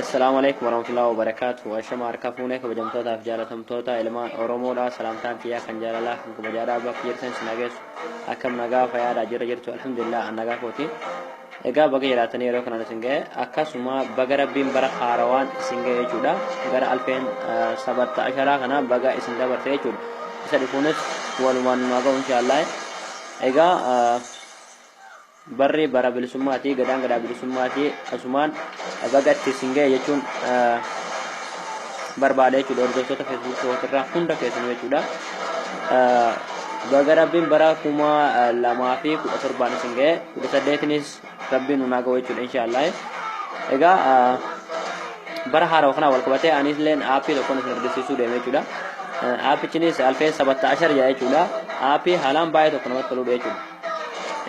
Assalaamu alaikum warahmatullahi wabarakaatu. Ashama harka fuunee kabajamtootaaf jaalatamtoota ilmaan Oromoodha. Salaamtaan kiyyaa kan jaalalaa kan kabajaadhaa bakka jirtan sin dhageessu. Akkam nagaa fayyaadhaa jira jirtu? Alhamdulillah, an nagaa kooti. Egaa baga jiraatanii yeroo kanaan isin ga'e, akkasuma baga Rabbiin bara haarawaan isin ga'e jechuudha. Gara alfeen sabatta asharaa kana baga isin dabarte jechuudha. Isa dhufuunis walumaan nu haa ga'u inshaallah. Egaa barri bara bilisummaati, gadaan gadaa bilisummaati. Asumaan baga itti isin ga'e jechuun barbaada jechuudha. Hordoftoota Feesbuuk irraa hunda keessanuu jechuudha. Baga Rabbiin bara 2017n isin ga'e, 18nis Rabbiin nu naa ga'u jechuudha inshaallah. Egaa bara haarawa kanaan wal qabatee anis illeen aappii tokkoon isin argisiisuu deeme jechuudha. Aappichinis alfeen sabatta ashar jedha jechuudha. Aappii haalaan baay'ee tokko namatti toludha jechuudha.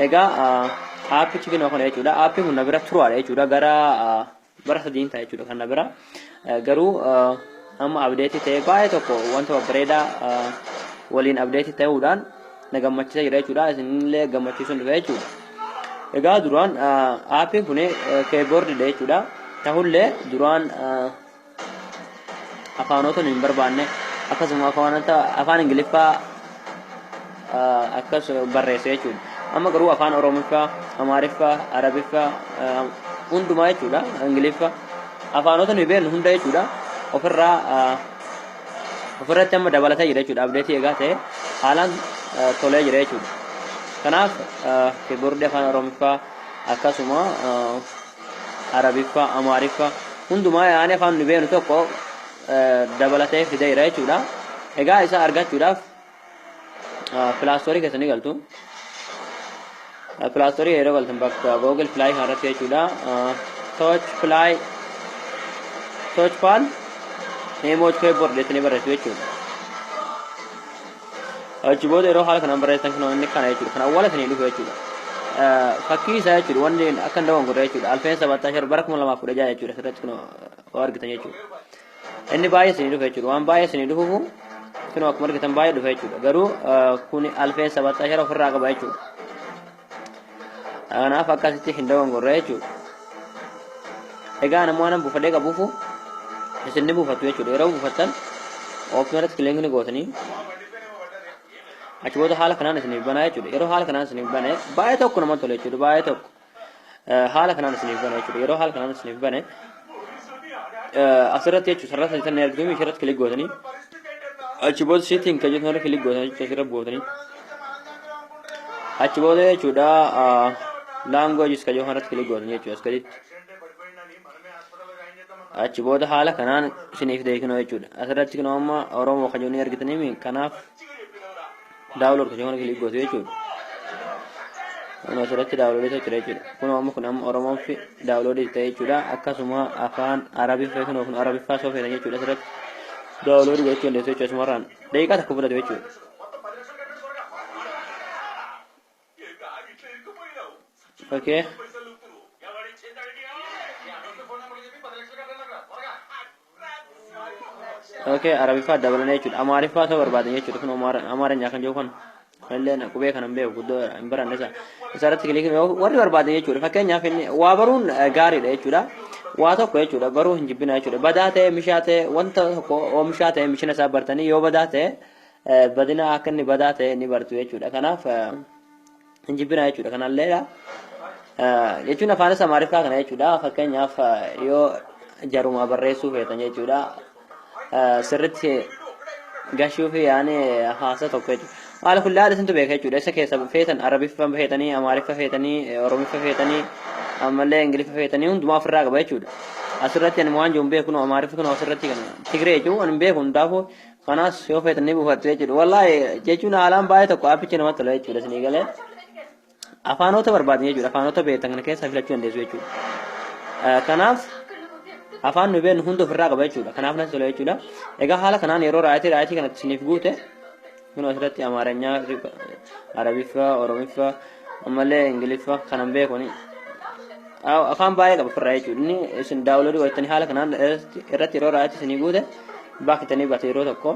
Egaa aappichi kinoo kana jechuudha. Aappiin kun na bira turaadha jechuudha. Gara bara sadiin ta'a jechuudha kan na bira. Garuu amma abdeetii ta'ee baay'ee tokko wanta babbareedaa waliin abdeetii ta'uudhaan na gammachiisa jira jechuudha. Isinillee gammachiisuun dhufe jechuudha. Egaa duraan aappiin kun keeboordiidha jechuudha. Ta'ullee duraan afaanota nu hin barbaanne, akkasuma afaanota afaan Ingiliffaa akkas barreesse jechuudha. Amma garuu afaan Oromiffaa, Amaariffaa, Arabiffaa hundumaa jechuudha. Ingiliffa, afaanota nuyi beeknu hunda jechuudha. Ofirraa ofirratti amma dabalatee jira jechuudha. Abdeetii egaa ta'e haalaan tolee jira jechuudha. Kanaaf kiiboordii afaan Oromiffaa, akkasuma Arabiffaa, Amaariffaa hundumaa, yaani afaan nu beeknu tokko dabalatee fidee jira jechuudha. Egaa isa argachuudhaaf Play Store keessa ni galtu. Play Store yeroo galtan bakka Google Play kanarratti jechuudha. Touch Play, Touch Pad Emoji Keyboard jettanii barreessu jechuudha. Achi booda yeroo haala kanaan barreessan kun inni kana jechuudha. Kan awwaala isinii dhufu jechuudha. Fakkii isaa jechuudha, wanni akka hin dogongorre jechuudha. Alfeen sabattaa shar bara 2016 jechuudha. Asirratti kun waa argitan jechuudha. Inni baay'ee isinii dhufa jechuudha. Waan baay'ee isinii dhufuuf kun akkuma argitan baay'ee dhufa jechuudha. Garuu kun alfeen sabattaa shar ofirraa qaba jechuudha. Kanaaf akkasitti hin dogongorre jechuudha. Egaa nama waan buufadhee qabuufu isin ni buufattu jechuudha. Yeroo buufattan open irratti click ni gootanii achi booda haala kanaan isiniif banaa jechuudha. Yeroo haala kanaan isiniif bane baay'ee tokko namatti tola jechuudha. Baay'ee tokko haala kanaan isiniif bana jechuudha. Yeroo haala kanaan isiniif bane asirratti jechuudha, sarara sadii ni argitu, ishee irratti click gootanii achi booda setting kan jettu irra click gootanii jechuudha, asirra gootanii achi booda jechuudha, languages kan jedhu irratti click gootanii jechuudha as gaditti. Achi booda haala kanaan isiniif deekinoo jechuudha. Asirratti kunoo amma Oromoo kan jedhu ni argitanii, kanaaf download kan jedhu click gootu jechuudha. Kun asirratti download ta'e jira jechuudha. Kun amma kun amma Oromoon fi download ta'e jechuudha. Akkasuma afaan Arabiffaa kun kun Arabiffaa soo feetan jechuudha, asirratti download gochuu dandeessu jechuudha. Asumarraan daqiiqaa tokko fudhatu jechuudha. Okay. Okay, Arabiffaa dabalanii jechuudha. Amaariffaa osoo barbaadan jechuudha. Kun Amaaranyaa kan jiru kun. Kanillee qubee kana hin beeku, guddoo hin baranne isa. Isa irratti click warri barbaadan jechuudha. Fakkeenyaaf inni waa baruun gaariidha jechuudha. Waa tokko jechuudha baruu hin jibbina jechuudha. Badaa ta'e, mishaa ta'e, wanta tokko oomishaa ta'e mishina isaa bartanii, yoo badaa ta'e badina akka inni badaa ta'e ni bartu jechuudha. Kanaaf hin jibbina jechuudha. Kanalleedha. Jechuun afaan Amaariffaa kana jechuudha. Fakkeenyaaf yoo jaruma barreessuu feetan jechuudha. Sirritti gashuu fi yaani haasa tokko jechuudha. Haala kun laala isintu beeka jechuudha. Isa keessa feetan Arabiffa feetanii, Amaariffa feetanii, Oromiffa feetanii, ammallee Ingiliffa feetanii hundumaa ofirraa qaba jechuudha. Asirratti ani waan jiru hin beeku, Amaariffi kun asirratti kan Tigree jechuun ani hin beeku hundaafuu, kanaas yoo feetan ni buufattu jechuudha. Wallaahi jechuun haalaan baay'ee tokko aappichi namatti tola jechuudha isinii galee. Afaanota barbaadan jechuudha. Afaanota beektan kana keessaa filachuu dandeessu jechuudha. Kanaaf afaan nu beeknu hunda ofirraa qaba jechuudha. Kanaaf natti tola jechuudha. Egaa haala kanaan yeroo right kanatti isiniif guute kun asirratti Amaaranyaa, Arabiffa, Oromiffa, ammallee Ingiliffa kanan beekuni. Afaan baay'ee qaba ofirraa jechuudha. Inni isin download godhatanii haala kanaan irratti yeroo right isinii guute baaktanii baate yeroo tokko,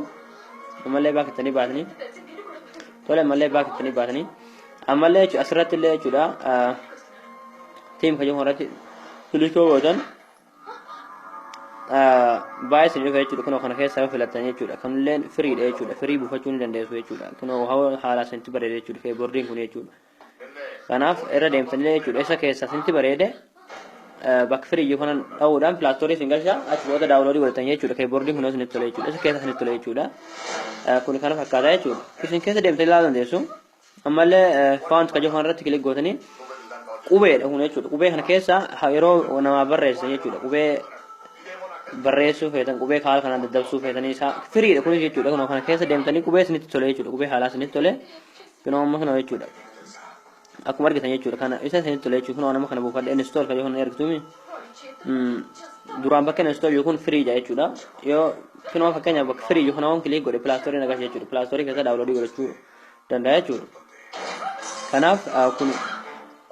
ammallee baaktanii baatanii tole, ammallee baaktanii baatanii, ammallee jechuudha asirratti illee jechuudha, theme kan jedhamu irratti click gootan. Baay'ee isin dhufa jechuudha. Kunoo kana keessaa yoo filattan jechuudha. Kunilleen free dha jechuudha. Free buufachuu ni dandeessu jechuudha. Kunoo haala isinitti bareede jechuudha. Keyboardiin kun jechuudha. Kanaaf irra deemtanillee jechuudha. Isa keessaa isinitti bareede bakka free iyyuu kanan dha'uudhaan Play Store isin galcha, achi booda download godhatan jechuudha. Keyboardiin kun isinitti tole jechuudha. Isa keessa isinitti tole jechuudha. Kun kana fakkaata jechuudha. Isin keessa deemtanii ilaaluu dandeessu. Ammallee font ka jedhu irratti click gootanii qubeedha kun jechuudha. Qubee kana keessa yeroo namaa barreessan jechuudha. Qubee barreessuu feetan, qubee haala kanaan daddabsuu feetanii, isaa free dha kunis jechuudha. Kunoo kana keessa deemtanii qubee isinitti tole jechuudha. Qubee haalaa isinitti tole. Kunoo amma kunoo jechuudha. Akkuma argitan jechuudha. Kana isa isinitti tole jechuudha. Kunoo nama kana buufadhe, install kan jedhu argituumi. Duraan bakka install jiru kun free dha jechuudha. Yoo kunoo fakkeenyaaf bakka free jiru kana waan click godhe Play Store nagas jechuudha. Play Store keessa download godhachuu danda'a jechuudha. Kanaaf kun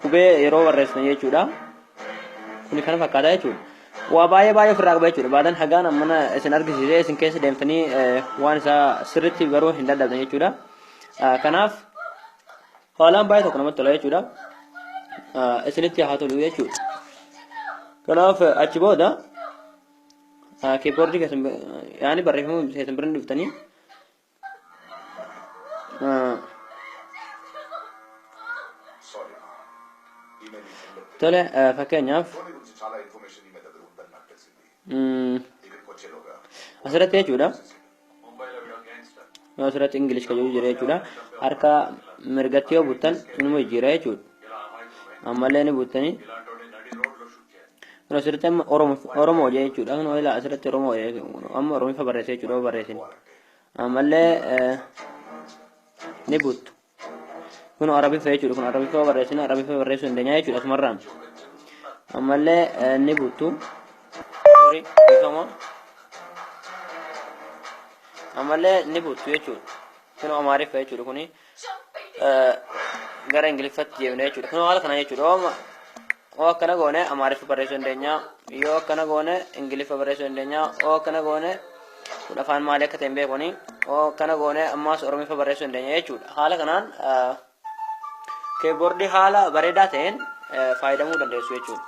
qubee yeroo barreessitan jechuudha. Kuni kana fakkaata jechuudha. Waa baay'ee baay'ee ofirraa qaba jechuudha. Baatan hagaan ammana isin argisiisee isin keessa deemtanii waan isaa sirriitti baruu hin dadhabdan jechuudha. Kanaaf haalaan baay'ee tokko namatti tola jechuudha. Isinitti haa tolu jechuudha. Kanaaf achi booda keyboard keessan yaani barreeffama keessan bira dhuftanii Sorry. Email tole, fakkeenyaaf phone గురించి చాలా ఇన్ఫర్మేషన్ ఈమె దగ్గర ఉందని నాకు తెలిసింది. ఇక్కడికి వచ్చేలోగా asirratti jechuudha. Asirratti English kan jedhu jira jechuudha. Harka mirgatti yoo buttan inuma jijjiira jechuudha. Ammallee ni buttanii. Kun asirratti amma Oromoo jee jechuudha. Kun ilaa asirratti Oromoo jee, amma Oromiffa barreessee jechuudha barreessin. Ammallee ni buttu. Kun Arabiffa jechuudha. Kun Arabiffa barreessina, Arabiffa barreessuu dandeenya jechuudha asumarraan. Ammallee ni buttu. Sorry, dhiifama. Ammallee ni buttu jechuudha. Kun Amaariffa jechuudha kuni. Gara Ingiliffatti deemna jechuudha. Kun haala kana jechuudha. Oo akkana goone Amaariffa barreessuu dandeenya. Yoo akkana goone Ingiliffa barreessuu dandeenya. Oo akkana goone kun afaan maalii akka ta'e hin beekuni. Oo akkana goone ammaas Oromiffa barreessuu dandeenya jechuudha. Haala kanaan keyboard haala bareedaa ta'een fayyadamuu dandeessu jechuudha.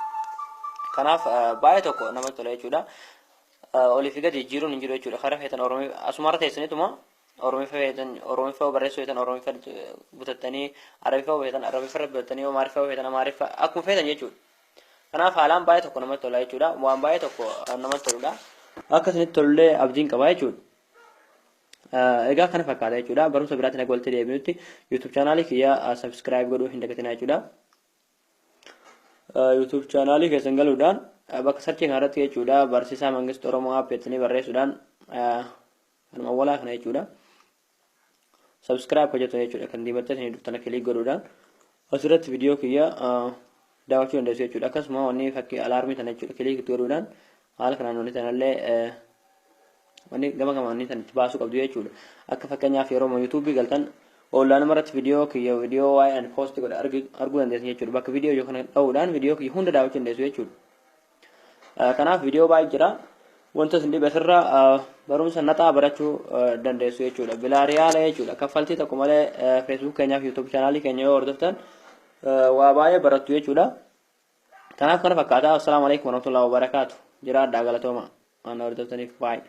Kanaaf baay'ee tokko namatti tola jechuudha. Olii fi gadi jijjiiruun hin jiru jechuudha. Karaa feetan Oromii asumarra teessanituma Oromiffa feetan Oromiffa barreessuu feetan Oromiffa butattanii, Arabiffa feetan Arabiffa butattanii, Amaariffa feetan Amaariffa, akkuma feetan jechuudha. Kanaaf haalaan baay'ee tokko namatti tola jechuudha. Waan baay'ee tokko namatti toludha. Akka isinitti tolullee abdiin qaba jechuudha. Egaa kana fakkaata jechuudha. Barumsa biraatiin akka walitti deebinutti YouTube channel kiyya subscribe godhuu hin dagatinaa jechuudha. YouTube channel keessan galuudhaan bakka search kanarratti jechuudha, Barsiisaa Mangistuu Oromoo App jettanii barreessuudhaan kanuma awwalaa kana jechuudha. Subscribe hojjetu jechuudha. Kan diimattee isinii dhuftana click godhuudhaan asirratti viidiyoo kiyya daawwachuu dandeessu jechuudha. Akkasuma wanni fakkii alarm tana jechuudha, click itti godhuudhaan haala kanaan wanni tanallee wanni gama gama wanni tan itti baasuu qabdu jechuudha. Akka fakkeenyaaf yeroo YouTube galtan online irratti viidiyoo kiyya, viidiyoo waa'ee ani post godhe arguu dandeessu jechuudha. Bakka viidiyoo yoo kana dha'uudhaan viidiyoo kiyya hunda daawwachuu dandeessu jechuudha. Kanaaf viidiyoo baay'ee jira. Wanta isin dhibe asirraa barumsa naxaa barachuu dandeessu jechuudha. Bilaa riyaala jechuudha. Kaffaltii tokko malee Facebook keenyaaf YouTube channel keenya yoo hordoftan waa baay'ee barattu jechuudha. Kanaaf kana fakkaata. Assalaamu alaikum warahmatullahi wabarakaatu. Jiraadhaa, galatooma. Waan hordoftaniif baay'ee.